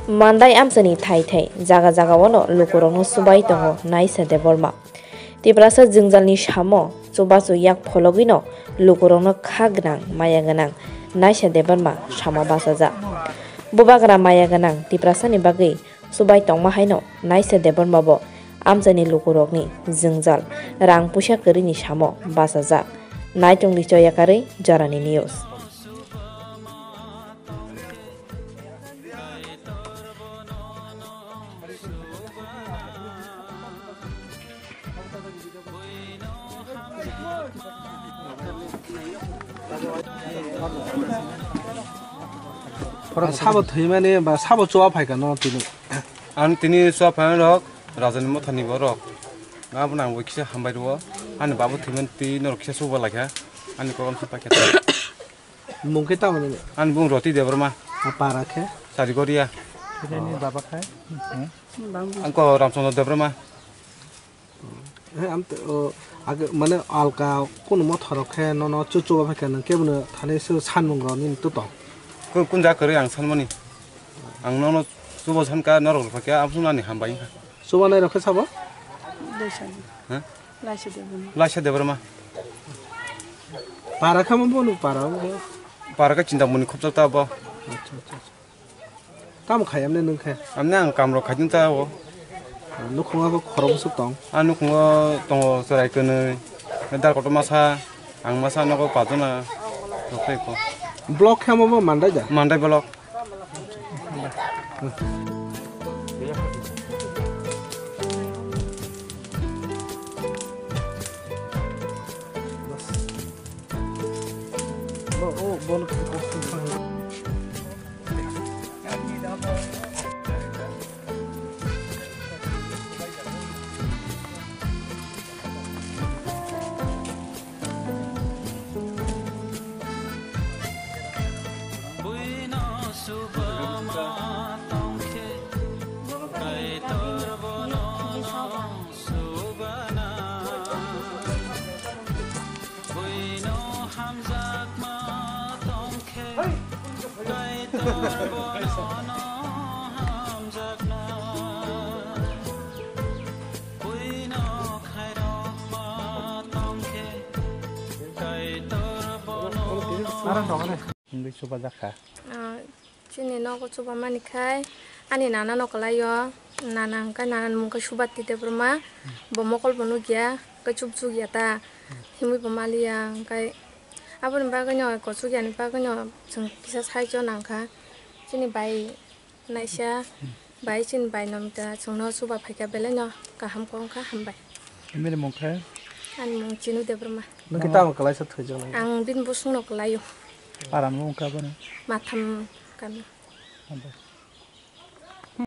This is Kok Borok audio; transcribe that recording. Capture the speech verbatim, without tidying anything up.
Mandai amchaini thai thai jaga jaga-o no lukurokno chubai tongo Naisa Debbarma. Tiprasa jwngjalni samo chubachu yak phologwino lukurokno kha gwnang, maya gwnang Naisa Debbarma sama bachajak. Bubagra maya gwnang Tiprasani bagwi chubai tongma haino Naisa Debbarma bo amchaini lukurokni jwngjal, rang puisa kwrwini samo bachajak. Naitongdi choyakarwi jorani news. Sabo thwimani ba sabo chuba phaikha no tini. Ang tini chuba phainai rok rajani mothani borok. Abono ang bo kisa hambai rwo. Ani babo thwimani twi norok kisa chuba laikha. Ani korom sa paikha. Mung khe tamo nini? Ani bung Roti Debbarma. A para khe? Sarigoria. Nini baba khe? Ang ko Ramchandra Debbarma. He, am te, o, age, mane alka kunu mothorok khe nono chuchuba phaikha nang kebono thani se sanmung rok nini to tong. Kun, kun ja kwrwi ang sanmani. Ang nono chuba sankha norok rwkha khe abswk nani hambai wngkha. Chubanai rok khe sabo? Laisa. Ha? Laisa Debbarma. Laisa Debbarma. Para kha mo bono para mo. Para kha Chintamoni khopjak ta bo. Acha, acha, acha. Tamo khai amne nwng khe? Amne ang kamrok khai ta o. Nukhungo bo khorok bwswk tong? A nukhungo tongo chwrai kwnwi, dal kotor masa, ang masa nogo pajona rok tei ko. Block khe amo bo Mandai da? Mandai block. Buino subama tongkhe, Kaitor bono subana. Buino hamjakma tongkhe, Kaitor bono hamjakna. Buino khairokma tongkhe, Kaitor bono. Wngwi chubajakha. Ah, chini nogo chubamani khai ani nana no kwlaio. Nana hwnkhe nanani mung khe Subati Debbarma. Bo mokol bo nukya, hwnkhe chubchukya ta. Himwi bo maliya, hwnkhe aboni bagwino kochukyani bagwino chwng kisa saichio nangkha. Chini bai Naisa bai chini bai no mita chwngno chuba phaikha belai no kaham kok wngkha, hambai. Nini mung khe? Ani mung Chinu Debbarma. Nwng khe tamo kwlaisa thwijak nai? Ang bini bosongno kwlaio. Paran mung kha bani? Matham kami. Hambai.